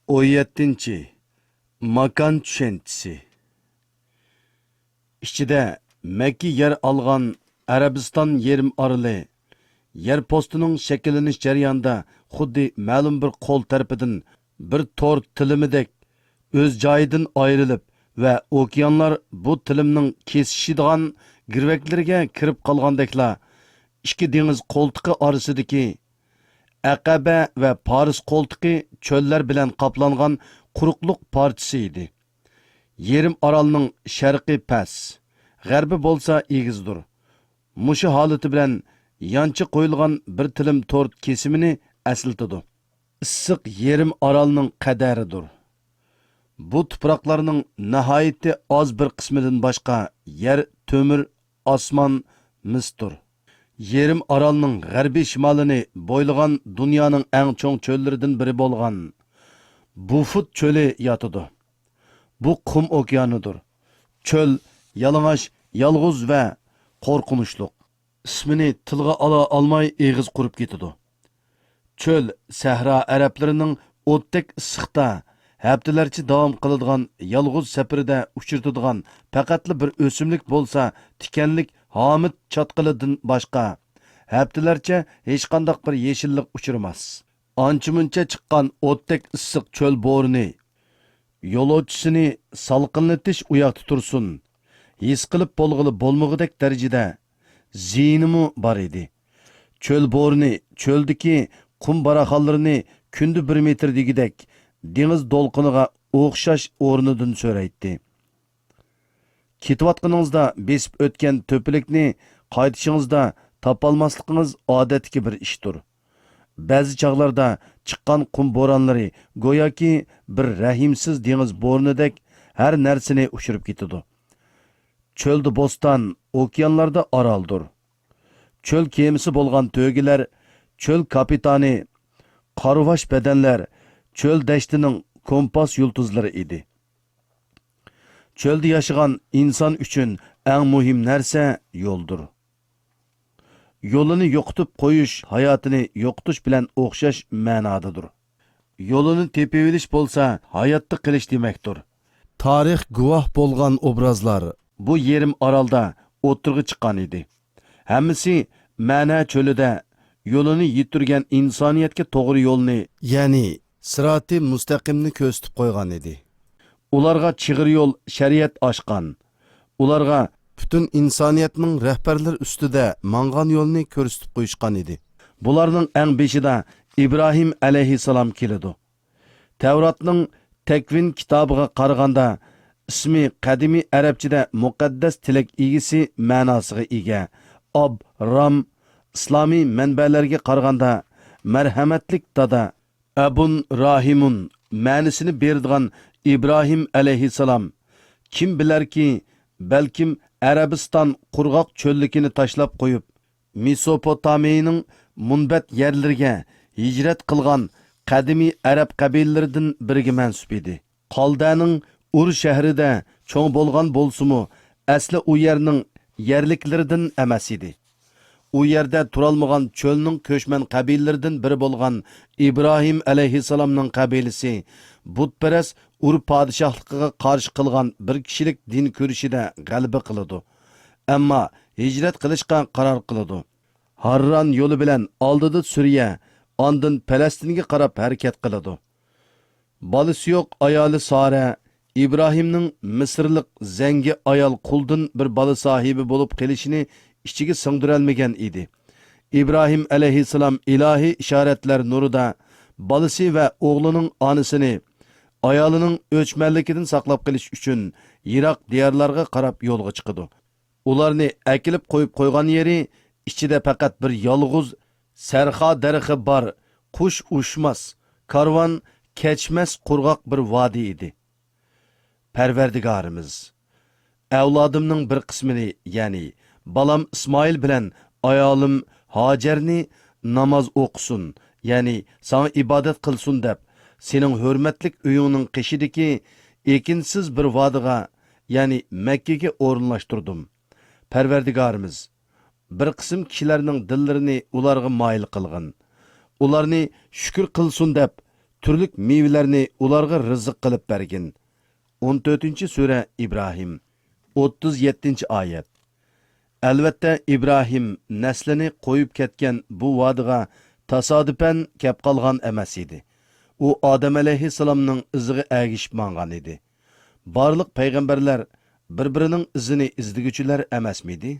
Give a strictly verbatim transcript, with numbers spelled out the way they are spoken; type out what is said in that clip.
ئون يەتتىنچى، ماكان چۈشەنچىسى. ئىچىدە مەككە يەر ئالغان ئەرەبىستان يېرىم ئارىلى يەر پوستىنىڭ شەكىللىنىش جەريانىدا خۇددى مەلۇم بىر قول تەرىپىدىن بىر تور تىلىمىدەك ئۆز جايىدىن ئايرىلىپ ۋە ئوكيانلار بۇ تىلىمنىڭ كېسىشىدىغان گىرۋەكلىرىگە كىرىپ قالغاندەكلا، ئىككى دېڭىز قولتۇقى ئارىسىدىكى ئەقەبە ۋە پارس قولتۇقى چۆللەر بىلەن قاپلانغان قۇرۇقلۇق پارچىسى ئىدى. يېرىم ئارالنىڭ شەرقى پەس، غەربى بولسا ئېگىزدۇر. مۇشۇ ھالىتى بىلەن يانچە قويۇلغان بىر تىلىم تور كېسىمىنى ئەسلىتىدۇ. ئىسسىق يېرىم ئارالنىڭ قەدەرىدۇر. بۇ تۇپراقلارنىڭ ناھايىتى ئاز بىر قىسمىدىن باشقا يەر تۆمۈر، ئاسمان مىستۇر. يېرىم ئارالنىڭ غەربىي شىمالىنى بويلىغان دۇنيانىڭ ئەڭ چوڭ چۆللىرىدىن بىرى بولغان بۇفۇت چۆلى ياتىدۇ. بۇ قۇم ئوكيانىدۇر. چۆل يالىڭاچ، يالغۇز ۋە قورقۇنچلۇق. ئىسمىنى تىلغا ئالا ئالماي ئېغىز قۇرۇپ كېتىدۇ. چۆل سەھرا ئەرەبلىرىنىڭ ئوتتەك ئىسسىقتا ھەپتىلەرچە داۋام قىلىدىغان يالغۇز سەپىرىدە ئۇچرىتىدىغان پەقەتلا بىر ئۆسۈملۈك بولسا تىكەنلىك ھامىد چاتقىلىدىن باشقا، ھەپتىلەرچە ھېچقانداق بىر يېشىللىق ئۇچرىماس. ئانچە-مۇنچە چىققان ئوتتەك ئىسسىق چۆل بورىنى يولۇچىسىنى سالقىنلىتىش ئۇياقتا تۇرسۇن، ھېس قىلىپ بولغىلى بولمىغۇدەك دەرىجىدە زىيىنىمۇ بار ئىدى. چۆل بورىنى چۆلدىكى قۇم باراخانلىرىنى كۈندە بىر مېتىر دېگۈدەك دېڭىز دولقۇنىغا ئوخشاش ئورنىدىن سۆرەيتتى. كېتىۋاتقىنىڭىزدا بېسىپ ئۆتكەن تۆپىلىكنى قايتىشىڭىزدا تاپالماسلىقىڭىز ئادەتتىكى بىر ئىشتۇر. بەزى چاغلاردا چىققان قۇم بورانلىرى گوياكى بىر رەھىمسىز دېڭىز بورىنىدەك ھەر نەرسىنى ئۇچۇرۇپ كېتىدۇ. چۆلدە بوستان، ئوكيانلاردا ئارالدۇر. چۆل كېمىسى بولغان تۆگىلەر، چۆل كاپىتانى، قارىۋاش بەدەنلەر چۆل دەشتىنىڭ كومپاس يۇلتۇزلىرى ئىدى. چۆلدە ياشىغان ئىنسان ئۈچۈن ئەڭ مۇھىم نەرسە يولدۇر. يولىنى يوقىتىپ قويۇش ھاياتىنى يوقىتىش بىلەن ئوخشاش مەنادىدۇر. يولىنى تېپىۋېلىش بولسا ھاياتتا قېلىش دېمەكتۇر. تارىخ گۇۋاھ بولغان ئوبرازلار بۇ يېرىم ئارالدا ئوتتۇرىغا چىققان ئىدى. ھەممىسى مەنە چۆلىدە يولىنى يىتتۈرگەن ئىنسانىيەتكە توغرا يولنى، يەنى سىراتى مۇستەقىمنى كۆرسىتىپ قويغان ئىدى. ئۇلارغا چىغىر يول شەرىئەت ئاچقان. ئۇلارغا پۈتۈن ئىنسانىيەتنىڭ رەھبەرلىرى ئۈستىدە ماڭغان يولنى كۆرسىتىپ قويۇشقان ئىدى. بۇلارنىڭ ئەڭ بېشىدا ئىبراھىم ئەلەيھىسسالام كېلىدۇ. تەۋراتنىڭ تەكۋىن كىتابىغا قارىغاندا، ئىسمى قەدىمىي ئەرەبچىدە مۇقەددەس تىلەك ئىگىسى مەناسىغا ئىگە، ئاب، رام، ئىسلامىي مەنبەلەرگە قارىغاندا، مەرھەمەتلىك دادا، ئەبۇن راھىمۇن مەنىسىنى بېرىدىغان ئىبراھىم ئەلەيھىسسالام، كىم بىلەركى، بەلكىم ئەرەبىستان قۇرغاق چۆللۈكىنى تاشلاپ قويۇپ، مېسوپوتامىيىنىڭ مۇنبەت يەرلىرىگە ھىجرەت قىلغان قەدىمىي ئەرەب قەبىلىلىرىدىن بىرىگە مەنسۇپ ئىدى. قالدەنىڭ ئۇر شەھىرىدە چوڭ بولغان بولسىمۇ، ئەسلى ئۇ يەرنىڭ يەرلىكلىرىدىن ئەمەس ئىدى. ئۇ يەردە تۇرالمىغان چۆلنىڭ كۆچمەن قەبىلىلىرىدىن بىرى بولغان ئىبراھىم ئەلەيھىسسالامنىڭ قەبىلىسى بۇتپەرەس ئۇر پادىشاھلىقىغا قارشى قىلغان بىر كىشىلىك دىن كۈرىشىدە غەلىبە قىلىدۇ. ئەمما ھىجرەت قىلىشقا قارار قىلىدۇ. ھارران يولى بىلەن ئالدىدا سۈرىيە، ئاندىن پەلەستىنگە قاراپ ھەرىكەت قىلىدۇ. بالىسى يوق ئايالى سارە ئىبراھىمنىڭ مىسىرلىق زەڭگى ئايال قۇلدىن بىر بالا ساھىبى بولۇپ قېلىشىنى ئىچىگە سىڭدۈرەلمىگەن ئىدى. ئىبراھىم ئەلەيھىسسالام ئىلاھىي ئىشارەتلەر نۇرىدا بالىسى ۋە ئوغلىنىڭ ئانىسىنى ئايالىنىڭ ئۆچمەنلىكىدىن ساقلاپ قېلىش ئۈچۈن يىراق دىيارلارغا قاراپ يولغا چىقىدۇ. ئۇلارنى ئەكېلىپ قويۇپ قويغان يېرى ئىچىدە پەقەت بىر يالغۇز سەرخا دەرىخى بار، قۇش ئۇچماس، كارۋان كەچمەس قۇرغاق بىر ۋادى ئىدى. پەرۋەردىگارىمىز، ئەۋلادىمنىڭ بىر قىسمىنى، يەنى بالام ئىسمائىل بىلەن ئايالىم ھاجەرنى ناماز ئوقۇسۇن، يەنى ساڭا ئىبادەت قىلسۇن دەپ، سېنىڭ ھۆرمەتلىك ئۆيۈڭنىڭ قېشىدىكى ئېكىنسىز بىر ۋادىغا، يەنى مەككىگە ئورۇنلاشتۇردۇم. پەرۋەردىگارىمىز، بىر قىسىم كىشىلەرنىڭ دىللىرىنى ئۇلارغا مايىل قىلغىن. ئۇلارنى شۈكۈر قىلسۇن دەپ، تۈرلۈك مېۋىلەرنى ئۇلارغا رىزىق قىلىپ بەرگىن. ئون تۆتىنچى سۈرە ئىبراھىم، ئوتتۇز يەتتىنچى ئايەت. ئەلۋەتتە، ئىبراھىم نەسلىنى قويۇپ كەتكەن بۇ ۋادىغا تاسادىپەن كەپ قالغان ئەمەس ئىدى. ئۇ ئادەم ئەلەيھىسسالامنىڭ ئىزىغا ئەگىشىپ ماڭغان ئىدى. بارلىق پەيغەمبەرلەر بىر-بىرىنىڭ ئىزىنى ئىزدىگۈچىلەر ئەمەسمىدى؟